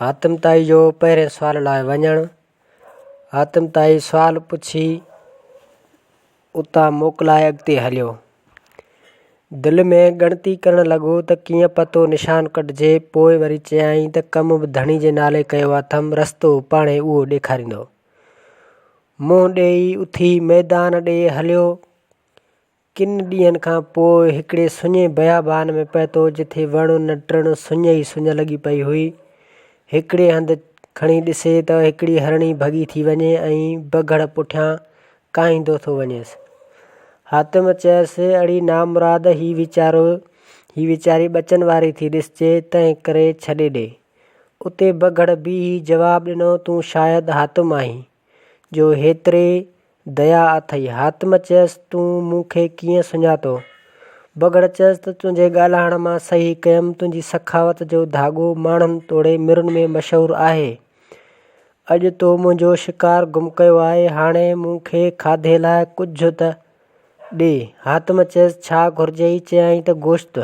حاتم طائي جو پهرين سوال لاء وڃڻ، حاتم طائي سوال پڇي اتان موڪلائي اڳتي هليو. دل ۾ ڳڻتي ڪرڻ لڳو ته ڪيئن پتو نشان ڪڍجي، پوء وري چيائين ته ڪم به ڌڻي جي نالي ڪيو اٿم، رستو پاڻهي اهو ڏيکاريندو. منهن ڏيئي اٿي ميدان ڏي هليو. ڪن ڏينهن کان پوء هڪڙي سڃي بيابان ۾ پهتو، جٿي وڻ نه ٽڻ، سڃ ئي سڃ لڳي پئي هئي. هڪڙي هنڌ کڻي ڏسي ته هڪڙي هرڻي ڀڳي ٿي وڃي ۽ بگهڙ پٺيان ڪاهيندو ٿو وڃيس. حاتم چيس، اڙي نامراد، هي ويچارو، هي ويچاري ٻچن واري ٿي ڏسجي، تنهن ڪري ڇڏي ڏي. اتي بگهڙ بيهي جواب ڏنو، تون شايد حاتم آهين. جو هيتري ديا اٿئي. حاتم چيس، تون مون کي ڪيئن سڃاتو؟ بگهڙ چيس ته تنهنجي ڳالهائڻ مان سهي ڪيم، تنهنجي سخاوت جو ڌاڳو ماڻهن توڙي مرن ۾ مشهور آهي. اڄ تو منهنجو شڪار گم ڪيو آهي، هاڻي مون کي کاڌي لاء ڪجهه ته ڏي. حاتم چيس، ڇا گهرجئي؟ چيائين ته گوشت.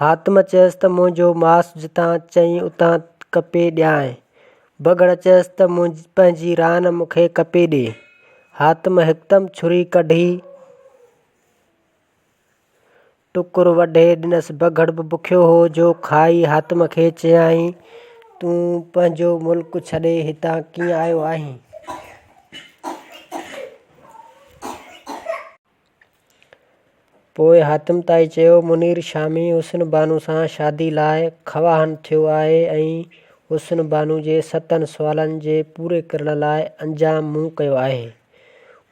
حاتم چيس ته منهنجو ماس جتان چئين اتان ڪپي ڏيانء. بگهڙ چيس ته پنهنجي ران مون کي ڪپي ڏي. حاتم هڪدم ڇري ڪڍي ٽڪر وڍي ڏنس. بگهڙ به بکيو هو جو کائي حاتم کي چيائين، تون پنهنجو ملڪ ڇڏي هتان ڪيئن آيو آهين؟ پوء حاتم طائي چيو، منير شامي حسن بانو سان شادي لاء خواهان ٿيو آهي ۽ حسن بانو جي ستن سوالن جي پوري ڪرڻ لاء انجام مون ڪيو آهي.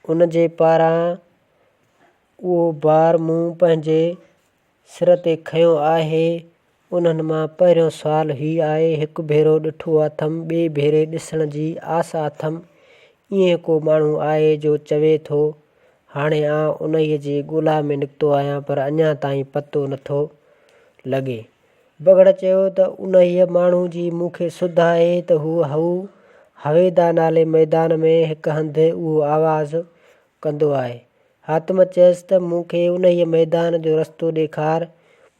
ان جي پاران اهو بار مون پنهنجي سر تي کنيو آهي. انهن مان پهريون سوال هي آهي، هڪ ڀيرو ڏٺو اٿم، ٻئي ڀيري ڏسڻ جي آس اٿم. ائين ڪو ماڻهو آهي جو چوي ٿو، هاڻي آء انهيء جي ڳولا ۾ نڪتو آهيان پر اڃا تائين پتو نٿو لڳي. بگهڙ چيو ته انهيء ماڻهو جي مون کي سڌ آهي ته هو هويدا نالي ميدان ۾ هڪ هنڌ اهو آواز ڪندو آهي. حاتم چيس ته مون کي انهيء ميدان جو رستو ڏيکار.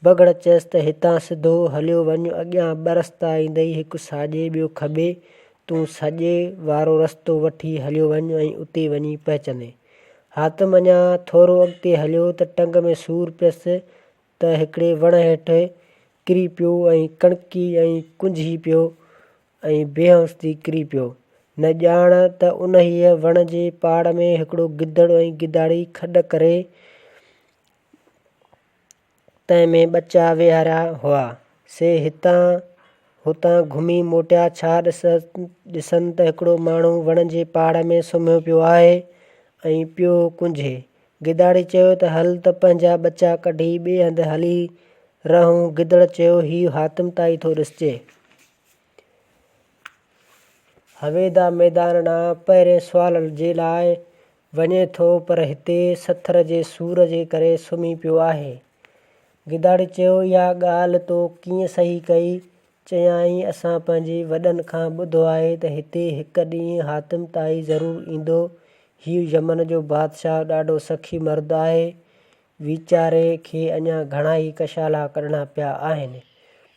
بگهڙ چيس ته هتان سڌو هليو وڃ، اڳيان ٻه رستا ايندئي، هڪ ساڄي ٻيو کٻي، تون سڄي وارو رستو وٺي هليو وڃ ۽ اتي وڃي پهچندين. حاتم اڃا ٿورو اڳتي هليو ته ٽنگ ۾ سور پيس ته هڪڙي وڻ هيٺ ڪري پيو ۽ ڪڻڪي ۽ ڪنجهي پيو ۽ بيهوش ٿي ڪري پيو. نه ڄاڻ ته انهيء وڻ جي پاڙ ۾ هڪڙو گدڙ ۽ گداڙي کڏ ڪري تنهن ۾ ٻچا ويهاريا هئا، سي هتان هتان گهمي موٽيا، ڇا ڏسن ته هڪڙو ماڻهو وڻ جي پاڙ ۾ سمهيو پيو آهي ۽ پيو ڪنجهي. گداڙي چيو ته هل ته پنهنجا ٻچا ڪڍي ٻئي هنڌ هلي رهون. گدڙ چيو هي حاتم طائي ٿو ڏسجي. هويدا ميدان ڏانهن پهرين سوال جي لاء وڃي ٿو پر هتي سٿر جي سور جي ڪري سمهي پيو آهي. گداڙي چيو اها ڳالهه تو ڪيئن سهي ڪئي؟ چيائين اسان پنهنجي وڏن کان ٻڌو آهي ته هتي هڪ ڏينهن حاتم طائي ضرور ايندو. هيء يمن جو بادشاهه ڏاڍو سخي مرد آهي. ويچاري کي اڃا گهڻا ئي ڪشالا ڪڍڻا پيا آهن،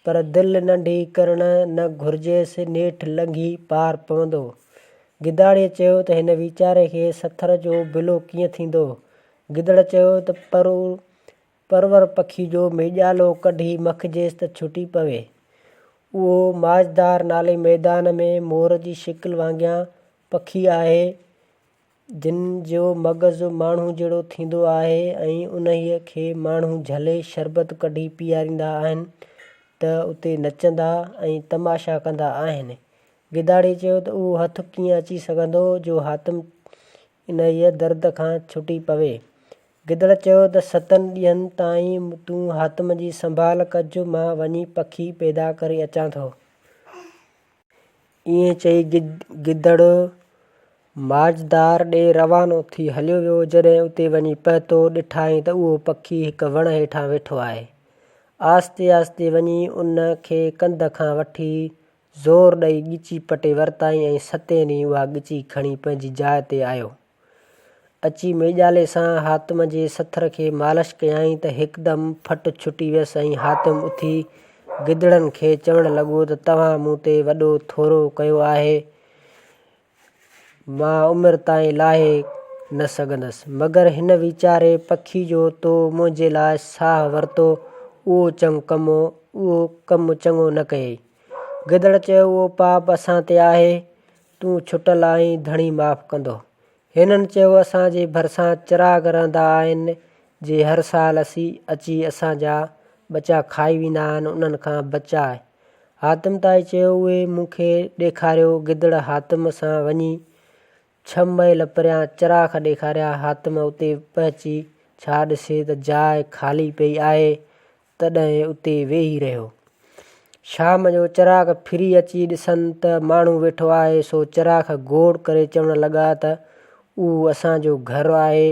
پر دل ننڍي ڪرڻ نه گهرجيس، نيٺ لنگهي پار پوندو. گداڙيء چيو ته هن ويچاري کي سٿر جو بلو ڪيئن ٿيندو؟ گدڙ چيو ته پرور پکي جو ميڄالو ڪڍي مکجيس ته ڇٽي پوي. اهو ماجدار نالي ميدان ۾ مور جي شڪل وانگيان پکي آهي، جن جو مغز ماڻهو جهڙو ٿيندو آهي ۽ انهيء کي ماڻهو جهلي شربت ڪڍي پياريندا آهن ته اتي نچندا ۽ تماشا ڪندا آهن. گداڙي چيو ته اهو هٿ ڪيئن اچي سگهندو جو حاتم انهيء درد کان ڇٽي پوي. گدڙ چيو ته ستن ڏينهن تائين تون حاتم جي سنڀال ڪج مان وڃي پکي پيدا ڪري اچان ٿو. ائين چئي گدڙ ماجدار ڏي روانو ٿي هليو ويو. جڏهن اتي وڃي پهتو، ڏٺائين ته اهو پکي هڪ وڻ هيٺان ويٺو آهي. آهستي آهستي وڃي ان کي ڪنڌ کان وٺي زور ڏئي ڳچي پٽي ورتائين ۽ ستين ڏينهن اها ڳچي کڻي پنهنجي جاء تي آيو. اچي ميڄالي سان حاتم جي سٿر کي مالش ڪيائين ته هڪدم ڦٽ ڇٽي ويس ۽ حاتم اٿي گدڙن کي چوڻ لڳو ته توهان مون تي وڏو ٿورو ڪيو آهي، مان عمر تائين لاهي نه سگهندس. مگر هن ويچاري پکي جو تو منهنجي لاء ساهه ورتو، اهو اهو ڪم چڱو نه ڪيئي. گدڙ چيو اهو پاپ اسان تي آهي، تون ڇٽل آهين، ڌڻي معاف ڪندو. هنن چيو اسان جي ڀرسان چراغ رهندا آهن، جي هر سال اچي اسان جا ٻچا کائي ويندا آهن، انهن کان بچاء. حاتم طائي چيو اهي مون کي ڏيکاريو. گدڙ حاتم سان وڃي ڇهه ميل پريان چراخ ڏيکاريا. حاتم اتي پهچي ڇا ڏسي ته جاء خالي پئي آهي، تڏهن اتي ويهي رهيو. شام جو چراغ ڦري اچي ڏسن ته ماڻهو ويٺو آهي، سو چراغ گوڙ ڪري چوڻ لڳا ته اهو اسان جو گهر آهي،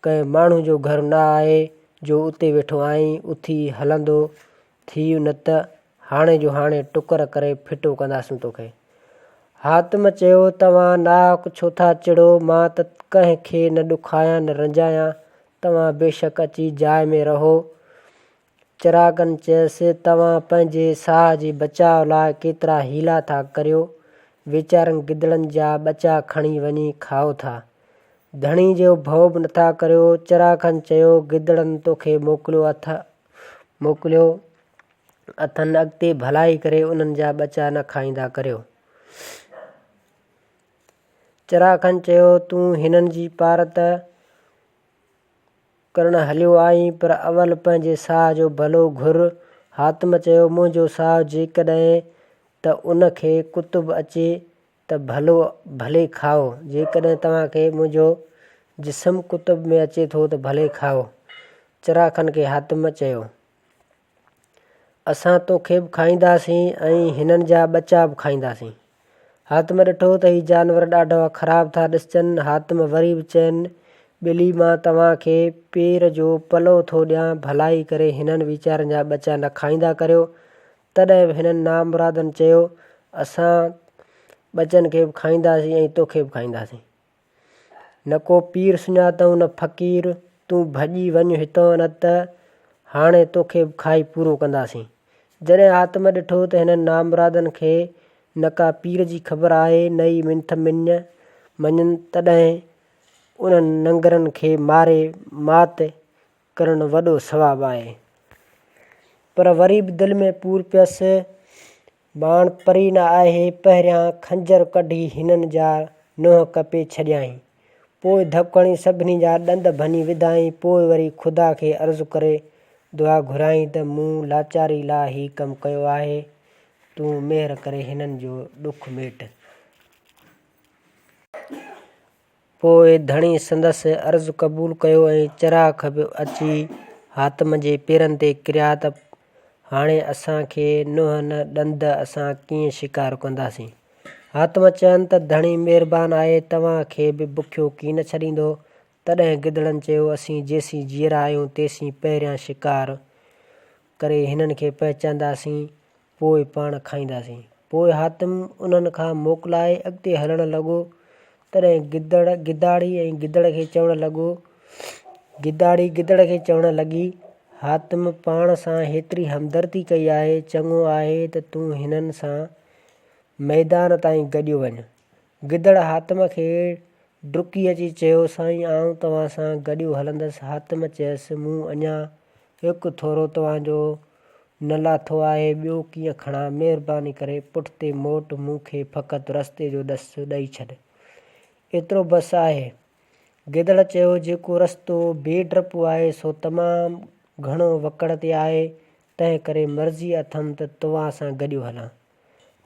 ڪنهن ماڻهو جو گهر نه آهي جو اتي ويٺو آهين، اٿي هلندو ٿيء نه ته هاڻي جو هاڻي ٽڪر ڪري ڦٽو ڪنداسون توکي. حاتم چيو، توهان ناحق ڇو ٿا چڙو، مان ته ڪنهن کي نه ڏکايان نه رنجايان، توهان بيشڪ اچي جاء ۾ رهو. چراغن چيس، توهان پنهنجي ساهه جي بچاء لاء ڪيترا حيلا ٿا ڪريو، ويچارن گدڙن جا ٻچا کڻي وڃي کائو ٿا. ڌڻي جو ڀؤ به نٿا ڪريو. چراغن چيو، گدڙن توکي موڪليو موڪليو اٿن، اڳتي ڀلائي ڪري انهن جا ٻچا نه کائيندا ڪريو. چراخن چيو، تون هنن جي پارت ڪرڻ هليو آهين، پر اول پنهنجي ساهه جو ڀلو گهر. حاتم چيو، منهنجو ساهه جيڪڏهن ته ان کي ڪتب اچي ته ڀلو ڀلي کائو، جيڪڏهن توهان کي منهنجو جسم ڪتب ۾ اچي ٿو ته ڀلي کائو. چراخن کي حاتم چيو. اسان توکي به کائينداسين ۽ هنن جا ٻچا به کائينداسين. حاتم ڏٺو ته هي جانور ڏاڍا خراب ٿا ڏسجن. حاتم وري به چين، ٻلي مان توهان کي پير جو پلئو ٿو ڏيان، ڀلائي ڪري هنن ويچارن جا ٻچا نه کائيندا ڪريو. تڏهن به هنن نامرادن چيو، اسان ٻچن کي به کائينداسين ۽ توکي به کائينداسين. نه ڪو پير سڃاتئون نه فقير، تون ڀڄي وڃ هتئون نه ته هاڻي توکي به کائي پورو ڪنداسين. جڏهن حاتم ڏٺو ته هنن نامرادن کي نه ڪا پير جي خبر آهي نه ئي منٿ مڃن، تڏهن انهن ننگرن کي ماري مات ڪرڻ وڏو ثواب آهي. پر وري به دل ۾ پور پيس. ماڻ پري نه آهي، پهريان خنجر ڪڍي هنن جا ننهن ڪپي ڇڏيائين. پوء ڌڪ هڻي سڀني جا ڏند ڀڃي وڌائين. پوء وري خدا کي عرض ڪري دعا گهريائين ته مون لاچاري لاء هي ڪم ڪيو آهي، تون مهر ڪري هنن جو ڏک ميٽ. پوء ڌڻي سندس عرض قبول ڪيو ۽ چراخ به اچي حاتم جي پيرن تي ڪريا ته هاڻي اسان کي ننهن نه ڏند اسان ڪيئن شڪار ڪنداسين. حاتم چين ته ڌڻي مهربان آهي توهان کي به بکيو ڪين ڇڏيندو. تڏهن گدڙن چيو اسين جيسين جيئرا آهيون تيسين پهريان شڪار ڪري هنن کي پهچائينداسين پوء پاڻ کائينداسين. پوء حاتم انهن کان موڪلائي اڳتي هلڻ لڳو. تڏهن گدڙ گداڙي ۽ گدڙ کي چوڻ لڳو. گداڙي گدڙ کي چوڻ لڳي، حاتم پاڻ سان هيتري همدردي ڪئي آهي، چڱو آهي ته تون هنن سان ميدان تائين گڏيو وڃ. گدڙ حاتم کي ڊڪي اچي چيو، سائين آئون توهان سان گڏيو هلندس. حاتم چيس، مون اڃا هڪ ٿورو توهان جو نه لاٿو آهي، ٻيو ڪيئن کڻان؟ مهرباني ڪري پٺتي موٽ، مون کي فقط رستي جو ڏس ڏئي ڇڏ. ايترو بس آهي. گدڙ چيو، جيڪو رستو بي ڊپو آهي، سو تمام گهڻو وڪڙ تي آهي، تنهن ڪري مرضي اٿم ته توهان سان گڏيو هلان.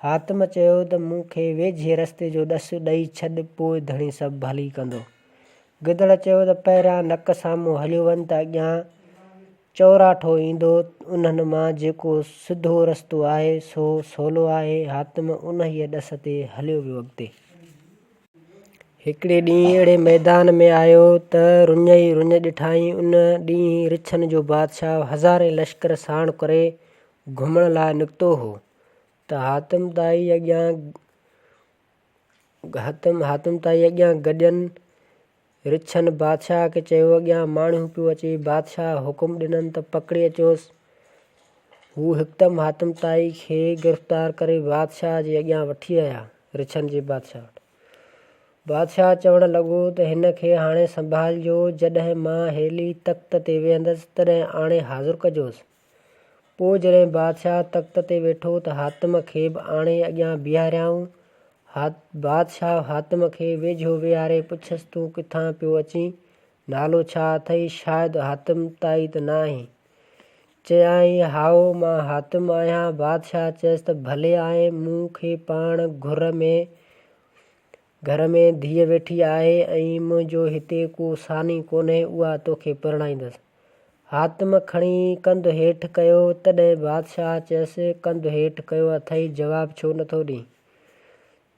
حاتم چيو ته مون کي ويجهي رستي جو ڏس ڏئي ڇڏ پوء ڌڻي سڀ ڀلي ڪندو. گدڙ چيو ته پهريان نڪ سامهون هليو وڃ ته اڳيان چوراٺو ايندو انهن مان جيڪو سڌو رستو آهي سو سولو آهي. حاتم انهيء ڏس تي هليو ويو اڳتي. هڪڙي ڏينهن اهڙي ميدان ۾ آيو ته رڃ ئي رڃ ڏٺائين. ان ڏينهن رڇن جو بادشاهه هزارين لشڪر ساڻ ڪري گهمڻ لاء نڪتو هو ته حاتم طائي اڳيان حاتم طائي اڳيان گڏين رڇن بادشاهه کي چيو اڳيان ماڻهو پيو اچي. بادشاهه حڪم ڏنن ته پڪڙي اچوس. هو هڪدم حاتم طائي کي گرفتار ڪري بادشاهه جي اڳيان وٺي آيا. رڇن جي بادشاهه وٽ. بادشاهه چوڻ لڳو ته هن کي هاڻي سنڀالجو، جڏهن مان هيلي تخت تي ويهندس، تڏهن آڻي حاضر ڪجوس. پوء جڏهن بادشاهه تخت تي ويٺو ته حاتم کي به آڻي اڳيان بيهاريائون. بادشاهه حاتم کي ويجهو ويهاري پڇيس تون ڪٿان پيو اچين؟ نالو ڇا اٿئي؟ شايد حاتم طائي ته نه آهين؟ چيائين، هائو، مان حاتم آهيان. بادشاهه چيس ته ڀلي آئين، مون کي پاڻ گهر ۾ ڌيء ويٺي آهي ۽ منهنجو هتي ڪو ثاني ڪونهي، اها توکي پرڻائيندس. حاتم کڻي ڪنڌ هيٺ ڪيو، تڏهن بادشاهه چيس، ڪنڌ هيٺ ڪيو اٿئي، جواب ڇو نٿو ڏين؟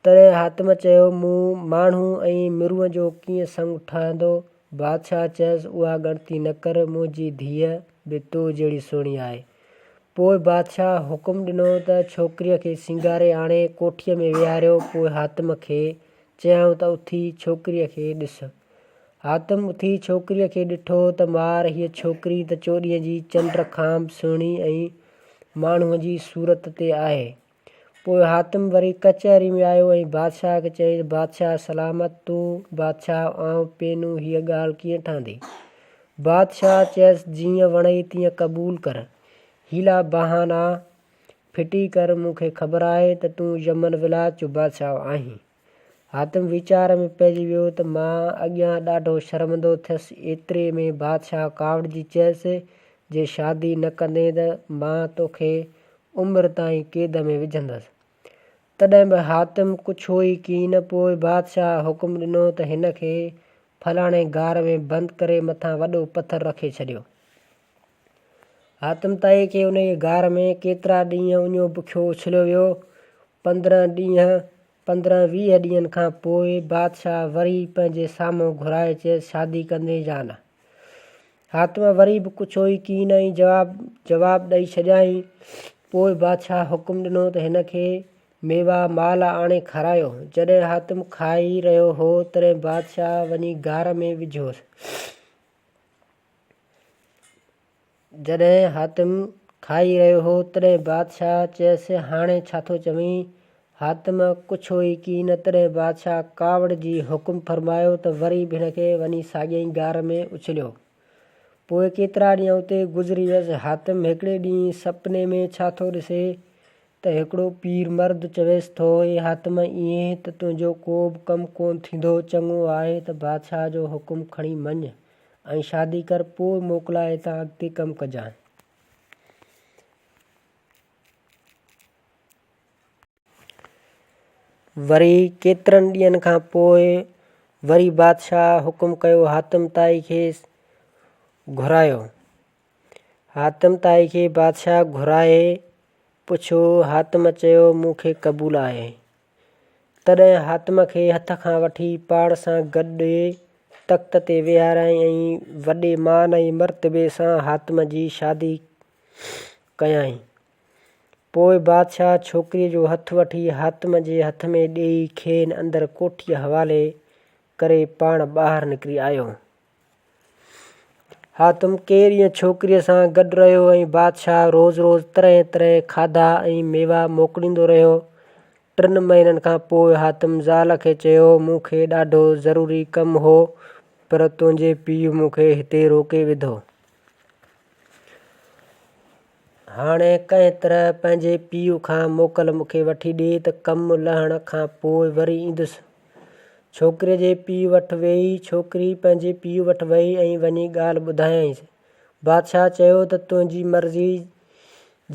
تڏهن حاتم چيو، مون ماڻهو ۽ مرونء جو ڪيئن سڱ ٺهندو؟ بادشاهه چيس، اها ڳڻتي نه ڪر، منهنجي ڌيء به تو جهڙي سهڻي آهي. پوء بادشاهه حڪم ڏنو ته ڇوڪريء کي سينگاري آڻي ڪوٺيء ۾ ويهاريو. پوء حاتم کي چيائون ته اٿي ڇوڪريء کي ڏس. حاتم اٿي ڇوڪريء کي ڏٺو ته مار، هيء ڇوڪري ته چوڏهينء جي چنڊ کان به سهڻي ۽ ماڻهوء جي صورت تي آهي. پوء حاتم وري ڪچهري ۾ آيو ۽ بادشاهه کي چيائين ته بادشاهه سلامت، تون بادشاهه آئون پينو هيء ڳالهه ڪيئن ٺهندي؟ بادشاهه چيس جيئن وڻئي تيئن قبول ڪر، حيلا بهانا ڦٽي ڪر، مون کي خبر آهي ته تون يمن ولايت جو بادشاهه آهين. حاتم ويچار ۾ پئجي ويو ته مان اڳيان ڏاڍو شرمندو ٿيس. ايتري ۾ بادشاهه ڪاوڙجي چيس، جي شادي نه ڪندين ته مان توکي عمر تائين قيد ۾ وجهندس. تڏهن به حاتم ڪڇيو ئي ڪين. پوء بادشاهه حڪم ڏنو ته هن کي فلاڻي غار ۾ بند ڪري مٿان وڏو پٿر رکي ڇڏيو. حاتم طائي کي انهيء غار ۾ ڪيترا ڏينهن اڃيو بکيو اڇليو ويو. 15 ڏينهن، 15 20 ڏينهن کان پوء بادشاهه وري پنهنجي سامهون گهرائي چيس، شادي ڪندين يا نه؟ حاتم وري به ڪڇيو ئي ڪين ۽ جواب جواب ڏئي ڇڏيائين. پوء بادشاهه حڪم ڏنو ته هن کي ميوا مال آڻي کارايو. جڏهن حاتم کائي رهيو هو، تڏهن بادشاهه وڃي غار ۾ وجهيس. جڏهن حاتم کائي رهيو هو، تڏهن بادشاهه چيس، هاڻي ڇا ٿو چوين؟ حاتم ڪڇيو ئي ڪين. تڏهن بادشاهه ڪاوڙجي حڪم فرمايو ته وري به هن کي وڃي ساڳئي ئي غار ۾ اڇليو. پوء ڪيترا ڏينهن اتي گذري ويس. حاتم هڪڙي ڏينهن سپني ۾ ڇا ٿو ڏسي ته هڪڙو پير مرد چويس ٿو، اي حاتم، ائين ته تنهنجو ڪو به ڪم ڪونه ٿيندو. چڱو آهي ته بادشاهه جو حڪم کڻي مڃ. ۽ شادي ڪر پوء موڪلائي هتان اڳتي ڪم ڪجان. وري ڪيترن ڏينهن کان پوء وري بادشاهه حڪم ڪيو حاتم طائي کي گهرايو. حاتم طائي کي بادشاهه گهرائي پڇيو، حاتم چيو مون کي قبول آهي. تڏهن حاتم کي هٿ کان وٺي پاڻ سان گڏي تخت تي ويهاريائين ۽ وڏي مان ۽ مرتبي سان حاتم جي شادي ڪيائين. پوء بادشاهه ڇوڪريء جو هٿ وٺي حاتم جي هٿ ۾ ڏيئي کين اندر ڪوٺيء حوالي ڪري پاڻ ٻاهر نڪري آيو. حاتم ڪي ڏينهن ڇوڪريء سان گڏ رهيو ۽ بادشاهه روز روز طرحين طرحين کاڌا ۽ ميوا موڪليندو رهيو. ٽن مهينن کان پوء حاتم زال کي چيو، مون کي ڏاڍو ضروري ڪم هو، پر تنهنجي پيء مون کي هتي روڪي وڌو. هاڻي ڪنهن طرح پنهنجي پيء کان موڪل مون کي وٺي ڏي ته ڪم لهڻ کان پوء وري ايندس. ڇوڪريء جي پيء وٽ ويئي. ڇوڪري پنهنجي پيء وٽ ويئي ۽ وڃي ڳالهه ٻڌايائينس. بادشاهه چيو ته تنهنجي مرضي،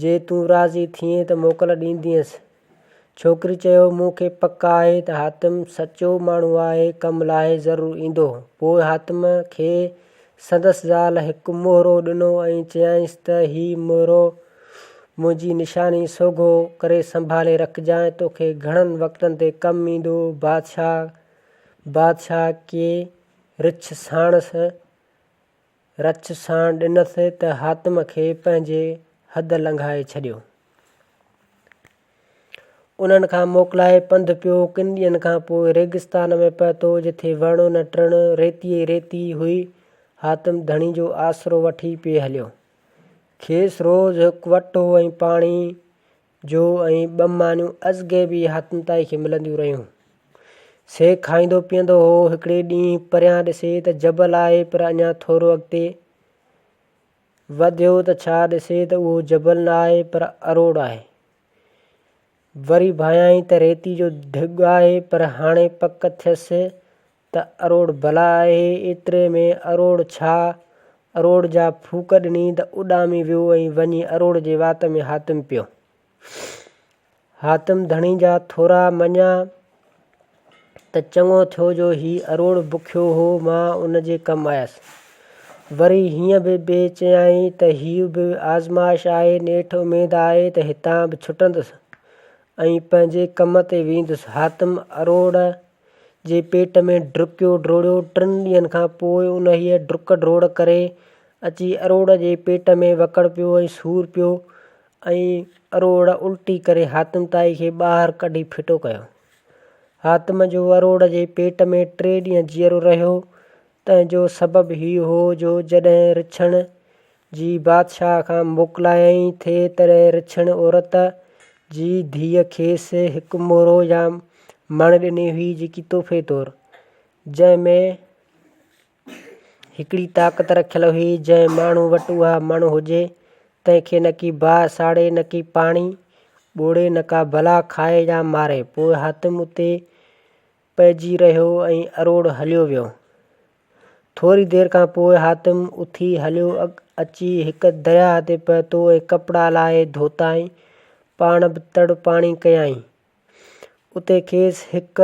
جي تون راضي ٿئين ته موڪل ڏيندينس. ڇوڪري چيو، مون کي پڪ آهي ته حاتم سچو ماڻهو آهي، ڪم لاهي ضرور ايندو. پوء حاتم کي سندس زال هڪ مهرو ڏنو ۽ چيائينس ته هي مهرو منهنجي نشاني سوگهو ڪري سنڀالي رکجانء، توکي گهڻن وقتن تي ڪم ايندو. بادشاهه ڪي رڇ ساڻس رڇ ساڻ ڏنس ته حاتم کي پنهنجي حد لنگهائي ڇڏيو. انهن کان موڪلائي پنڌ پيو. ڪن ڏينهن کان پوء ريگستان ۾ پهتو، جتي وڻ نه ٽڻ، ريتي ئي ريتي هئي. حاتم ڌڻي جو آسرو وٺي پئي هليو. کيس روز هڪ وٽو ۽ پاڻي جو ۽ ٻه مانيون ازغيبي حاتم طائي کي ملنديون رهيون. سي کائيندو پيئندو هو. هڪڙي ڏينهن پريان ڏسي ته جبل آهي پر اڃا ٿورو اڳتي وڌيو ته ڇا ڏسي ته اهو جبل نه آهي پر اروڙ آهي. وري ڀانيائين ته ريتي جو ڍڳ آهي پر هاڻي پڪ ٿيس ته اروڙ بلا آهي. ايتري ۾ اروڙ ڇا اروڙ جا ڦوڪ ڏني ته اڏامي ويو ۽ وڃي اروڙ جي وات ۾ حاتم پيو. حاتم ڌڻي جا ٿورا مڃيا ته چڱو ٿيو جو هي اروڙ بکيو هو مان ان جي ڪم آيس. وري هيئن به به چيائين ته هيء به آزمائش آهي، نيٺ اميد آهي ته هتان به ڇٽندس ۽ پنهنجي ڪم تي ويندس. حاتم اروڙ جي پيٽ ۾ ڊڪيو ڊوڙيو. ٽن ڏينهن کان پوء انهيء ڊڪ ڊوڙ ڪري اچي اروڙ جي پيٽ ۾ وڪڙ پيو ۽ سور پيو ۽ اروڙ الٽي ڪري حاتم طائي کي ٻاهر ڪڍي ڦٽو ڪيو. حاتم جو اروڙ جي پيٽ ۾ ٽي ڏينهن جيئرو رهيو. تنهن جو سبب هي هو جو جڏهن رڇڻ جي بادشاهه کان موڪلايائين ٿي، تڏهن رڇڻ عورت جي ڌيء کيس هڪ مورو يا مڻ ڏني هئي، جيڪي تحفي طور، جنهن ۾ هڪڙي طاقت رکيل هئي، جنهن ماڻهو وٽ اها مڻ هجي، تنهن کي نڪي باهه ساڙي، نڪي پاڻي ٻوڙي، نڪا بلا کائي يا ماري. پوء حاتم اتي پئجي رهيو ۽ اروڙ هليو ويو. ٿوري دير کان پوء حاتم اٿي هليو اچي هڪ درياهه تي پهتو ۽ ڪپڙا لاهي ڌوتائين، پاڻ به تڙ پاڻي ڪيائين. اتي کيس هڪ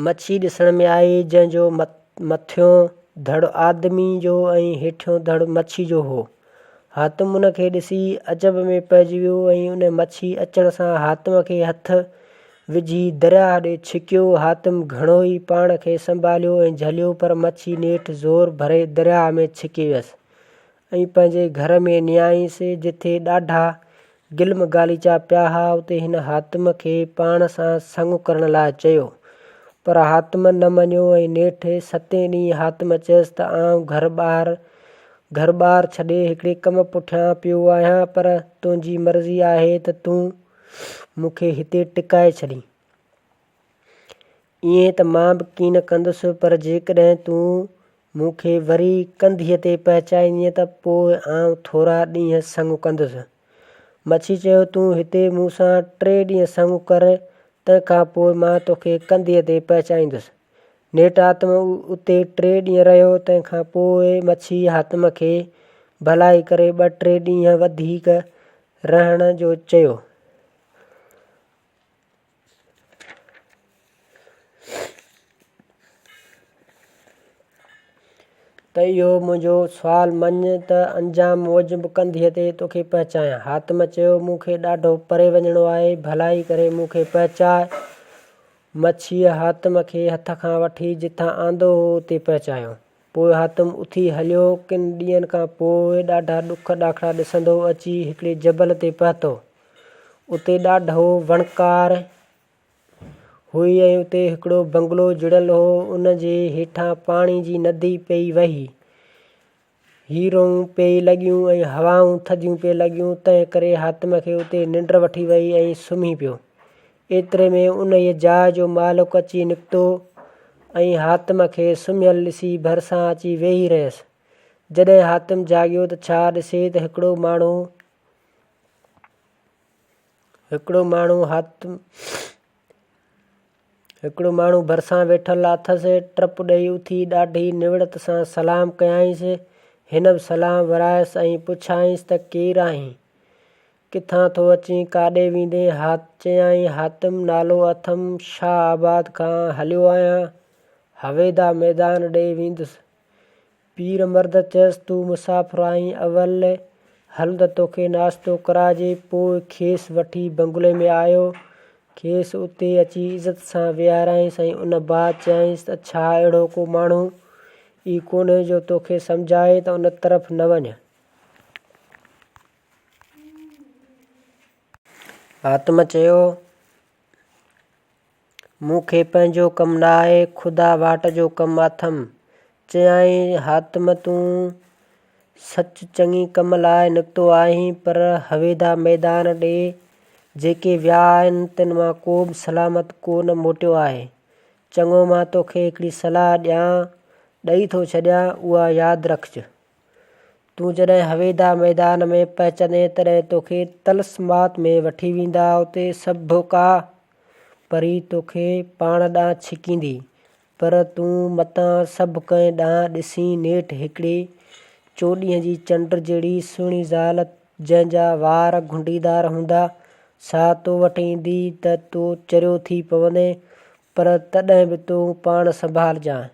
مڇي ڏسڻ ۾ آئي، جنهن جو مٿيون ڌڙ آدمي جو ۽ هيٺيون ڌڙ مڇي جو هو. حاتم ان کي ڏسي عجب ۾ پئجي ويو ۽ ان مڇي اچڻ سان حاتم کي هٿ وجهي درياهه ڏي ڇڪيو. حاتم گهڻو ئي پاڻ کي سنڀاليو ۽ جهليو، پر مڇي نيٺ زور ڀري درياهه ۾ ڇڪي ويس ۽ پنهنجي گهر ۾ نيائينس، جتي ڏاڍا گلم غاليچا پيا ها، اتي هن حاتم کي پاڻ سان سڱ ڪرڻ لاء چيو، پر حاتم نه مڃيو ۽ نيٺ ستين ڏينهن حاتم چيس ته آئون گهر ٻاهر گهر ٻار ڇڏي هڪڙي ڪم پٺيان پيو آهيان، پر تنهنجي مرضي آهي ته تون مون کي هتي ٽڪائي ڇڏين. ائين ته مان به ڪين ڪندس، پر جيڪڏهن تون مون کي وري ڪنڌيء تي پهچائيندينء ته پوء آئون ٿورا ڏينهن سڱ ڪندس. مڇي چيو، تون هتي مون سان ٽي ڏينهن سڱ ڪر، تنهن کان پوء مان توکي ڪنڌيء تي پهچائيندس. نيٺ حاتم اتي ٽي ڏينهن رهيو، تنهن کان پوء مڇي حاتم کي ڀلائي ڪري ٻه ٽي ڏينهن وڌيڪ رهڻ جو چيو. ته اهو منهنجو سوال مڃ ته انجام موجب ڪنڌيء تي توکي پهچايان. حاتم چيو، مون کي ڏاڍو پري وڃڻو آهي، ڀلائي ڪري مون کي پهچاء. مڇيء حاتم کي هٿ کان وٺي جتان آندو هو اتي پهچايو. پوء حاتم اٿي هليو. ڪن ڏينهن کان پوء ڏاڍا ڏک ڏاکڙا ڏسندو اچي هڪڙي جبل تي پهتو. اتي ڏاڍو وڻڪار هئي ۽ اتي هڪڙو بنگلو جڙيل هو. ان جي هيٺان پاڻي جي ندي پئي وهي. هيرون پئي لڳيون ۽ هوائون ٿڌيون پئي لڳيون، تنهن ڪري حاتم کي اتي ننڊ وٺي وئي ۽ سمهي پيو. ايتري ۾ انهيء جاء جو مالڪ اچي نڪتو ۽ حاتم کي سمهيل ڏسي ڀرسان اچي ويهي رهيس. جڏهن حاتم جاڳيو ته ڇا ڏسي ته هڪڙو ماڻهو هڪڙو ماڻهو هٿ هڪڙو ماڻهو ڀرسان ويٺل اٿس. ٽپ ڏئي اٿي ڏاڍي نوڙت سان سلام ڪيائينس. هن به سلام ورايس ۽ پڇيائينس ته ڪير آهين؟ ڪٿان ٿو اچين؟ ڪاڏي ويندين؟ چيائين حاتم نالو اٿم، شاهه آباد کان هليو آهيان، هويدا ميدان ڏي ويندس. پير مرد چيس، تون مسافر آهين، اول هل ته توکي ناشتو ڪرائجي. پوء کيس وٺي بنگلي ۾ آيو. کيس اتي اچي عزت سان ويهاريائينس ۽ ان بعد چيائينس ته ڇا اهڙو ڪو ماڻهو ئي ڪونهي جو توکي سمجهائي ته ان طرف نه وڃ؟ حاتم چيو. مون کي پنهنجو ڪم نه آهي، خدا واٽ جو ڪم اٿم. چيائين، حاتم تون سچ چڱي ڪم لاء نڪتو آهين، پر هويدا ميدان ڏي جيڪي ويا آهن، تن مان ڪو به سلامت ڪو نه موٽيو آهي. چڱو مان توکي هڪڙي صلاح ڏيان ڏئي ٿو ڇڏيان، اها ياد رکج. تون جڏهن هويدا ميدان ۾ پهچندين، تڏهن توکي طلسمات ۾ وٺي ويندا، اتي سڀ ڪا پري توکي پاڻ ڏانهن ڇڪيندي، پر تون متان سڀ ڪنهن ڏانهن ڏسين، نيٺ هڪڙي چوڏهينء جي چنڊ جهڙي سهڻي زال، جنهن جا وار گهنڊيدار هوندا، سا تو وٽ ايندي ته تون چريو ٿي پوندين، پر تڏهن به تون پاڻ سنڀالجانء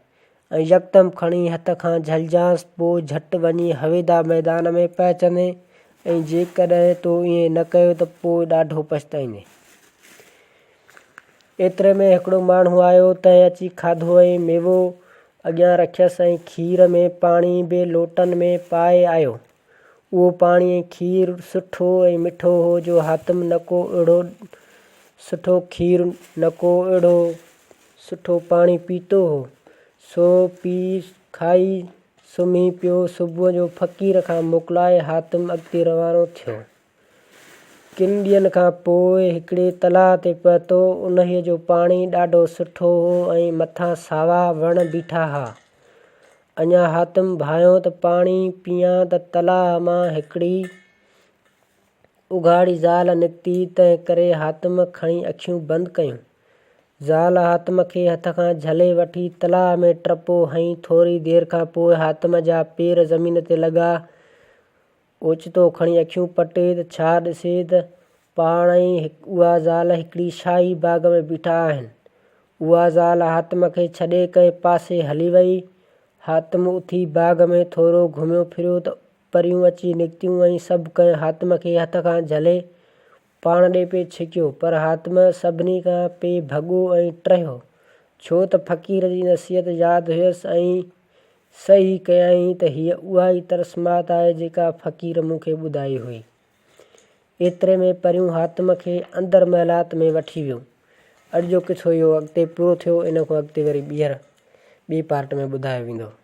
۽ يڪدم کڻي هٿ کان جهلجانس، پوء جهٽ وڃي هويدا ميدان ۾ پهچندين ۽ جيڪڏهن تو ائين نه ڪيو ته پوء ڏاڍو پڇتائيندين. ايتري ۾ هڪڙو ماڻهو آيو، تنهن اچي کاڌو ۽ ميوو اڳيان رکيس ۽ کير ۾ پاڻي به لوٽن ۾ پائي آيو. اهو پاڻي ۽ کير سٺو ۽ مٺو هو جو حاتم نه ڪو اهڙو سٺو کير نه ڪو اهڙو سٺو پاڻي پيتو هو، سو پي کائي سمهي پيو. صبح جو فقير کان موڪلائي حاتم اڳتي روانو ٿيو. ڪن ڏينهن کان پوء هڪڙي تلاء تي پهتو. انهيء جو پاڻي ڏاڍو سٺو هو ۽ مٿان ساوا وڻ بيٺا ها. اڃا حاتم ڀانيو ته پاڻي پيئان ته تلاء مان هڪڙي اگهاڙي زال نڪتي، تنهن ڪري حاتم کڻي اکيون بند ڪيون. زال حاتم کي هٿ کان جهلي وٺي تلاء ۾ ٽپو هنئي. ٿوري دير کان پوء حاتم جا پير زمين تي لڳا. اوچتو کڻي اکيون پٽي ته ڇا ڏسي ته پاڻ ۽ اها زال هڪڙي شاهي باغ ۾ بيٺا آهن. اها زال حاتم کي ڇڏي ڪنهن پاسي هلي ويئي. حاتم اٿي باغ ۾ ٿورو گهميو ڦريو ته پريون اچي نڪتيون ۽ سڀ ڪنهن حاتم کي هٿ کان جهلي پاڻ ڏي پئي ڇڪيو، پر حاتم سڀني کان پئي ڀڳو ۽ ٽهيو، ڇو ته فقير جي نصيحت ياد هيس ۽ سهي ڪيائين ته هيء اها ئي طلسمات آهي جيڪا فقير مون کي ٻڌائي هئي. ايتري ۾ پريون حاتم کي اندر محلات ۾ وٺي ويو. اڄ جو قصو اهو اڳتي پورو ٿيو، ان کان اڳتي وري ٻيهر ٻئي پارٽ ۾ ٻڌايو ويندو.